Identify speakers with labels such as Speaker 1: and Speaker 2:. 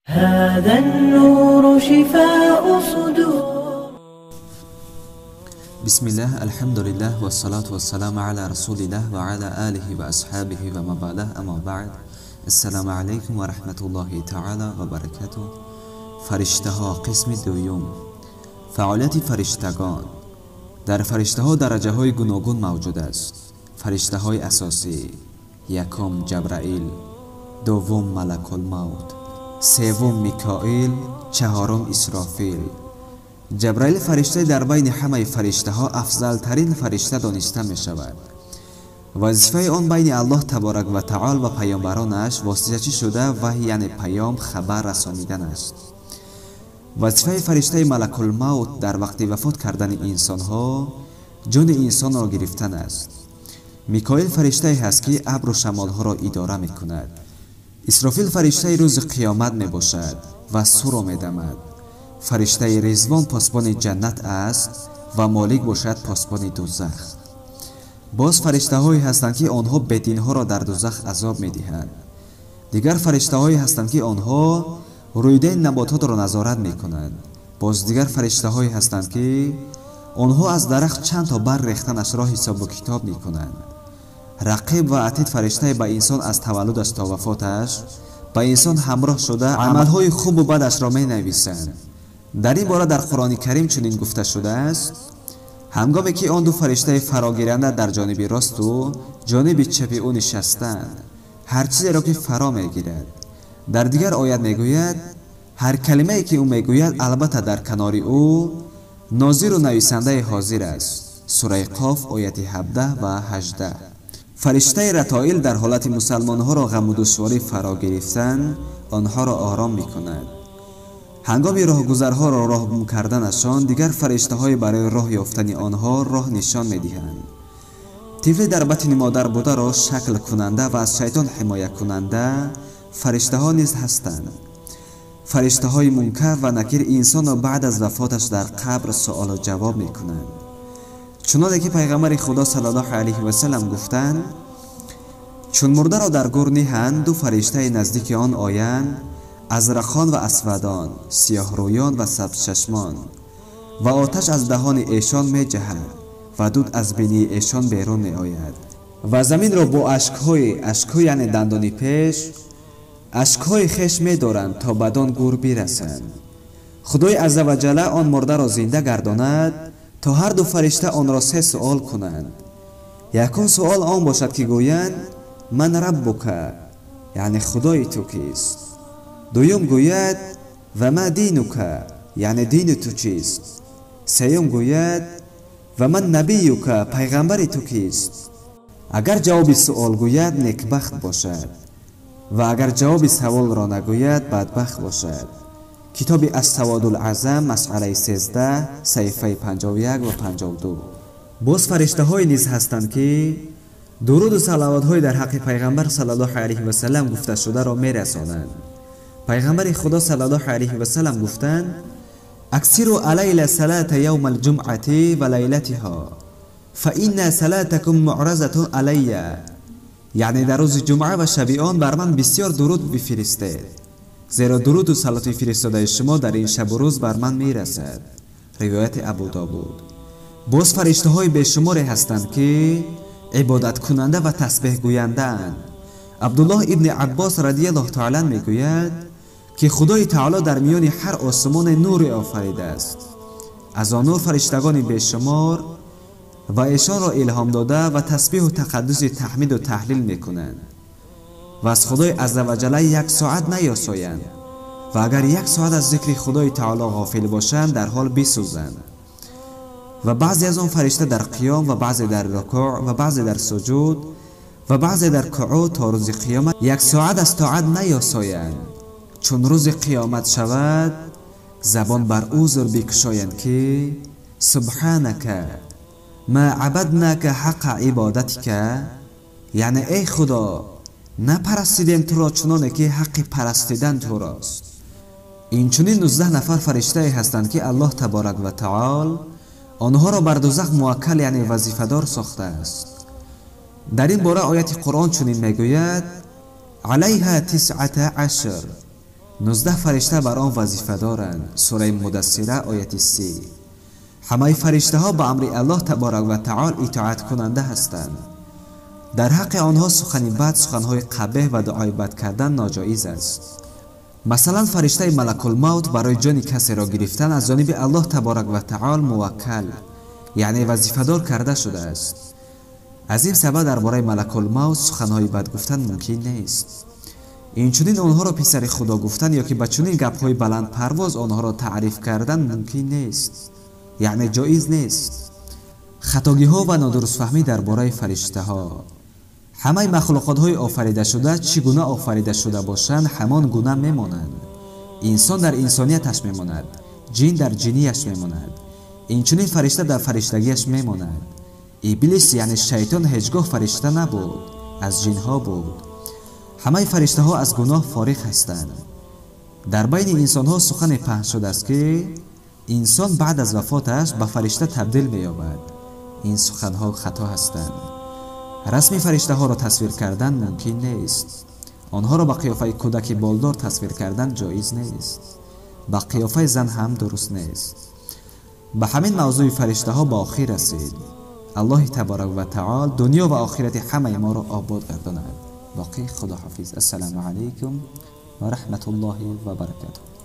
Speaker 1: هذا النور شفاء صدور.
Speaker 2: Бисмиллаҳ, алҳамдулиллаҳ, вассалату вассаламу ала расулиллаҳ ва ала алиҳи ва асҳабиҳи ва ма баъдаҳ, аммо баъд. Ассалому алайкум ва раҳматуллоҳи таала ва баракатуҳ. Фариштаҳо, қисми дуюм. Фаъолияти фариштагон. Дар фариштаҳо дараҷаҳои гуногун мавҷуд аст. Фариштаҳои асосӣ: якум Ҷабраил, дуввум Малакулмавт, севум Микоил, чаҳорум Исрофил. Ҷабраил фариштаи дар байни ҳамаи фариштаҳо афзалтарин фаришта дониста мешавад. Вазифаи он байни Аллоҳ таборак ва таол ва паёмбаронаш воситачӣ шуда ваҳй, яъне паём, хабар расонидан аст. Вазифаи фариштаи Малакулмавт дар вақти вафот кардани инсонҳо ҷони инсонро гирифтан аст. Микоил фариштае ҳаст, ки абру шамолҳоро идора мекунад. Исрофил фариштаи рӯзи қиёмат мебошад ва суро медамад. Фариштаи Ризвон посбони ҷаннат аст ва Молик бошад посбони дузах. Боз фариштаҳое ҳастанд, ки онҳо бединҳоро дар дузах азоб медиҳанд. Дигар фариштаҳое ҳастанд, ки онҳо рӯйдаи набототро назорат мекунанд. Боз дигар фариштаҳое ҳастанд, ки онҳо аз дарахт чанд то бар рехтанашро ҳисобу китоб мекунанд. Рақиб ва Атид фариштае ба инсон аз таваллудаш то вафоташ ба инсон ҳамроҳ шуда амалҳои хубу бадашро менависанд. Дар ин бора дар Қуръони Карим чунин гуфта шудааст: ҳангоме ки он ду фариштаи фарогиранда дар ҷониби росту ҷониби чапи ӯ нишастанд, ҳар чизеро ки фаро мегирад. Дар дигар оят мегӯяд: ҳар калимае ки ӯ мегӯяд, албатта дар канори ӯ нозиру нависандаи ҳозир аст. Сураи Қоф, ояти 17 ва 18. Фариштаи Ратоил дар ҳолати мусалмонҳоро ғаму душворӣ фаро гирифтан онҳоро ором мекунад. Ҳангоми роҳгузарҳоро роҳ гум карданашон, дигар фариштаҳое барои роҳ ёфтани онҳо роҳ нишон медиҳанд. Тифли дар батни модар бударо шаклкунанда ва аз шайтон ҳимоякунанда фариштаҳо низ ҳастанд. Фариштаҳои Мункар ва Накир инсонро баъд аз вафоташ дар қабр суолу ҷавоб мекунанд. Чуноне ки пайғамбари Худо саллаллоҳу алайҳи васаллам гуфтанд: чун мурдаро дар гур ниҳанд, ду фариштаи наздики он оянд, азрахон ва асвадон, сиёҳрӯён ва сабзчашмон, ва оташ аз даҳони эшон меҷаҳад ва дуд аз бинии эшон берун меояд ва заминро бо ашкҳо, яъне дандони пеш, ашкҳои хеш медоранд то бадон гур бирасанд. Худои азза ва ҷалла он мурдаро зинда гардонад то ҳар ду фаришта онро се суол кунанд. Якум суол он бошад, ки гӯянд: ман раббука, яъне худои ту кист? Дуюм гӯяд: ва ма динука, яъне дини ту чист? Сеюм гӯяд: ва ман набиюка, пайғамбари ту кист? Агар ҷавоби суол гӯяд, некбахт бошад, ва агар ҷавоби саволро нагӯяд, бадбахт бошад. Китоби Ассаводул-Аъзам, масъалаи 13, саҳифаи 51 ва 52. Боз фариштаҳое низ ҳастанд, ки дуруду салавотҳои дар ҳаққи пайғамбар саллаллоҳу алайҳи васаллам гуфташударо мерасонанд. Пайғамбари Худо саллаллоҳу алайҳи васаллам гуфтанд: аксиру алайла салата явма алҷумъати ва лайлатиҳо фа инна салатакум муъразатун алайя, яъне дар рӯзи ҷумъа ва шаби он бар ман бисёр дуруд бифиристед, зеро дуруду салоти фиристодаи шумо дар ин шабу рӯз бар ман мерасад. Ривояти Абу Довуд. Боз фариштаҳои бешуморе ҳастанд, ки ибодаткунанда ва тасбеҳгӯяндаанд. Абдуллоҳ ибни Аббос радиаллоҳу таала мегӯяд, ки Худои таоло дар миёни ҳар осмоне нуре офаридааст. Аз он нур фариштагони бешумор ва эшонро илҳом дода ва тасбиҳу тақаддуси таҳмиду таҳлил мекунанд ва аз Худои азза ва ҷалла як соат наёсоянд ва агар як соат аз зикри Худои таоло ғофил бошанд, дар ҳол бисӯзанд. Ва баъзе аз он фаришта дар қиём ва баъзе дар рукӯъ ва баъзе дар суҷуд ва баъзе дар қуъуд то рӯзи қиёмат як соат аз тоат наёсоянд. Чун рӯзи қиёмат шавад, забон бар узр бикушоянд, ки субҳанака ма абаднака ҳаққа ибодатика, яъне эй Худо, напарастидем туро чуноне ки ҳаққи парастидан турост. Инчунин 19 нафар фариштае ҳастанд, ки Аллоҳ таборак ва таол онҳоро бар дузах муваккал, яъне вазифадор сохтааст. Дар ин бора ояти Қуръон чунин мегӯяд: алайҳа тисъата ашр, 19 фаришта бар он вазифа доранд. Сураи Мудассира ояти 30. Ҳамаи фариштаҳо ба амри Аллоҳ таборак ва таол итоаткунанда ҳастанд. Дар ҳаққи онҳо сухани бад, суханҳои қабеҳ ва дуои бад кардан ноҷоиз аст. Масалан, фариштаи малакулмавт барои ҷони касеро гирифтан аз ҷониби Аллоҳ таборак ва таол муваккал, яъне вазифадор карда шудааст. Аз ин сабаб дар бораи малакулмавт суханҳои бад гуфтан мумкин нест. Инчунин онҳоро писари Худо гуфтан ё ки ба чунин гапҳои баландпарвоз онҳоро таъриф кардан мумкин нест, яъне ҷоиз нест. Хатогиҳо ва нодурустфаҳмӣ дар бораи фариштаҳо. Ҳамаи махлуқотҳои офаридашуда чӣ гуна офарида шуда бошанд, ҳамон гуна мемонанд. Инсон дар инсонияташ мемонад, ҷин дар ҷинияш мемонад, инчунин фаришта дар фариштагиаш мемонад. Иблис, яъне шайтон, ҳеҷ гоҳ фаришта набуд, аз ҷинҳо буд. Ҳамаи фариштаҳо аз гуноҳ фориғ ҳастанд. Дар байни инсонҳо сухане паҳн шудааст, ки инсон баъд аз вафоташ ба фаришта табдил меёбад. Ин суханҳо хато ҳастанд. Расми фариштаҳоро тасвир кардан мумкин нест. Онҳоро ба қиёфаи кӯдаки болдор тасвир кардан ҷоиз нест. Ба қиёфаи зан ҳам дуруст нест. Ба ҳамин мавзӯи фариштаҳо ба охир расид. Аллоҳи таборак ва таол дунё ва охирати ҳамаи моро обод гардонад. Боқӣ Худоҳофиз. Ассалому алайкум ва раҳматуллоҳи ва баракатуҳ.